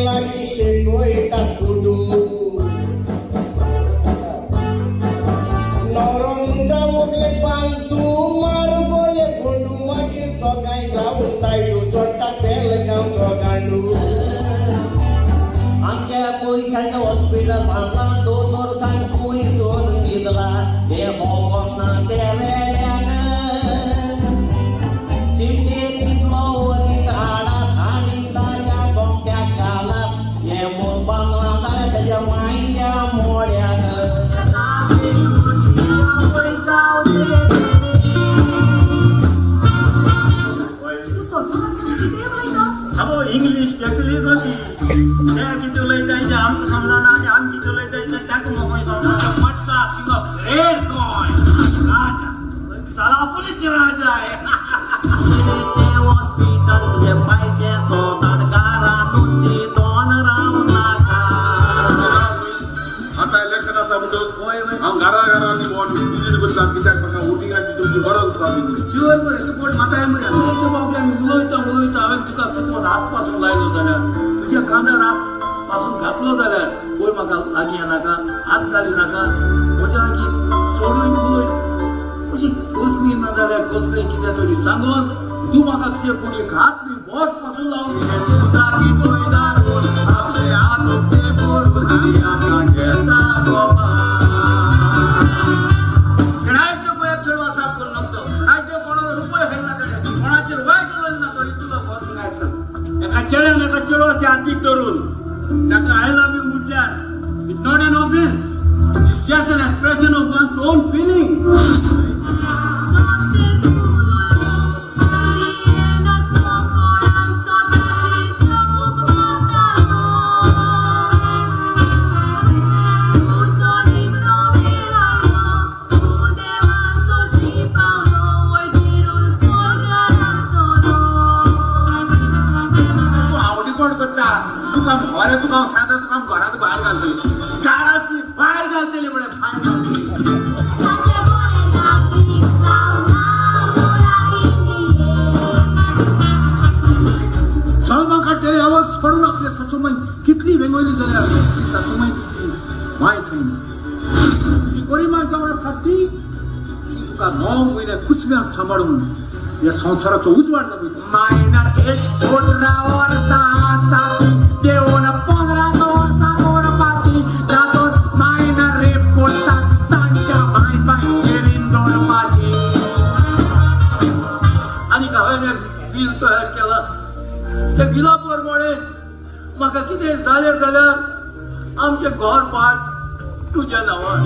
लागीं शेकयता कुटू नवरो म्हणटा वगले पालतू मार गोले गोटू मागीर तो कांय जावन तायटू चोडटा पेलगांवचो गांडू. आमच्या पयशांच्या हॉस्पिटल बांदला दोतोर सांग पयसोन दितला हे खबर ना ते वेड्याक चिंतेरीतलो वगीत हाडात आनी ताज्या गोमट्याक घालात हे बांदला जाल्यार तेज्या मायच्या मोड्याक. अगो इंग्लीश कसली गती ते कितें उलयता तें आमकां समजना आनी आमी कितें उलयता तें ताका म्हाका समजना. पडटा थिंगा रेड गोंय राजा सलापुरीच राजा आहे. तें हॉस्पिटल तुगे पायचें सोदात घरा नुस्ती दोन रावं नाका. आतां इलेक्शन आसा म्हणटकच हांव घरा घरांनी भोंवन विजीट करता कित्याक म्हाका वोटिंगाची तुमची गरज आसा. शुअर मरे तूं कोण माताय मरे बाबले आमी उलयता उलयता हांवें तुका चुकोन हात पासून लायलो जाल्यार तुज्या खांदार हात पासून घातलो जाल्यार पळय म्हाका लागीं येनाका हात घाली नाका म्हज्या लागीं सोडून उलय अशी कसली ना जाल्यार कसलें कितें तरी सांगून तूं म्हाका तुजे कुडीक हात न्ही बोट पासून लावन आयज पळय चेडो आसा करूं नको आयज कोणाचो रुपयो खायना तेणें कोणाचेर वायट उलयना तो इतलो फरक काय सांग. एका चेड्यान एका चेडवाच्या हातीक धरून ताका I love you म्हटल्यार it's not an offence, it's just an expression of one's own feeling. तूं आवडीपण करता तुका बरें तुका हांव सांगता तुका हांव घरांत भायर घालतली घरांतली भायर घालतली म्हळ्यार भायर घालतली. सलमान काडटले आवाज सोडून आपले सासूमाई कितली वेंगयली जाल्यार ती सासूमाई तुजी माय सांगली तुजी गोरी माय जावन आसा ती ती तुका 9 म्हयने कुचव्यान सांबाळून ह्या संवसाराचो उजवाड दाखयता. मायनर एज 18 वर्सां आसा ती देवून 15 वर्सां दवरपाची तातूंत मायनर रेप करतात तांच्या माय बापायचेर दवरपाची. आनी हांवें बील तयार केला त्या बिला प्रमाणे म्हाका कितें जालें जाल्यार आमचें घर भाट तुज्या नांवार.